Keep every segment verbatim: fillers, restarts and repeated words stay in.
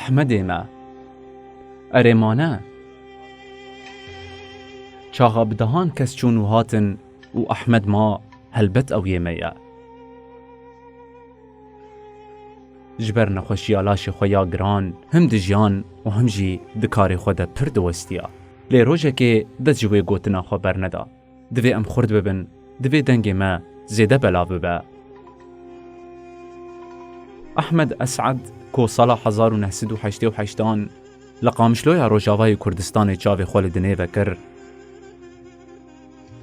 Ehmedê me. Erê ma ne. Çaxa bi dehan kes çûn û hatin û Ehmed ma, helbet ew yê me ye. Ji ber nexweşiya laşê xwe ya giran, him dijiyan û him jî di karê xwe de pir diwestiya. Lê rojekê dest ji wê gotina xwe berneda. Divê em xurt bibin, divê dengê me zêde belav bibe. Ehmed Es'ed, ku sala hezar û neh sed û heştê û heştan li Qamişloya Rojavayê Kurdistanê çavê xwe li dinê vekir,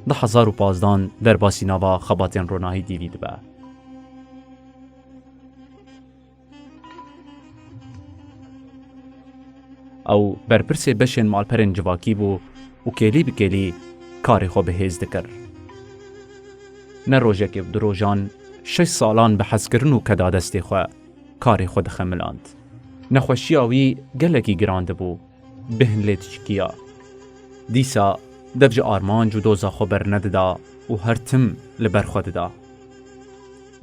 du hezar û pazdan derbasî nava xebatên Ronahî T V dibe. Ew berpirsê beşên malperên civakî bû û kêlî bi kêlî karê xwe bi hêz dikir. Ne rojekê û du rojan, şeş salan bi hezkirin û kedadestê xwe karê xwe dixemiland. Nexweşiya wî gelekî giran dibû, bêhn lê diçikiya. Dîsa dev ji armanc û doza xwe bernedida û her tim li ber xwe dida.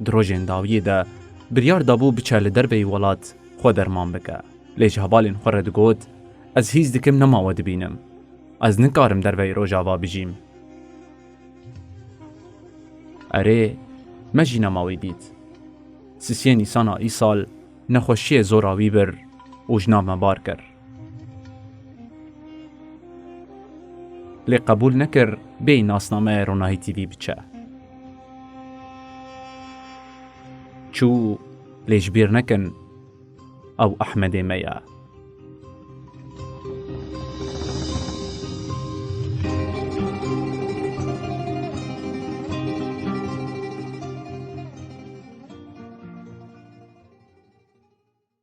Di rojên dawiyê de biryar dabû biçe li derveyî welat xwe derman bike. Lê ji hevalên xwe re digot, "Ez hîs dikim nema we dibînim. Ez nikarim derveyî Rojava bijîm." Erê, me jî nema wî dît. Sisiyê Nîsana îsal nexweşiyê zora wî bir û ji nav me bar kir. Lê qebûl nekir bêyî nasnameya Ronahî T V biçe. Çû, lê ji bîr nekin, ew Ehmedê me ye.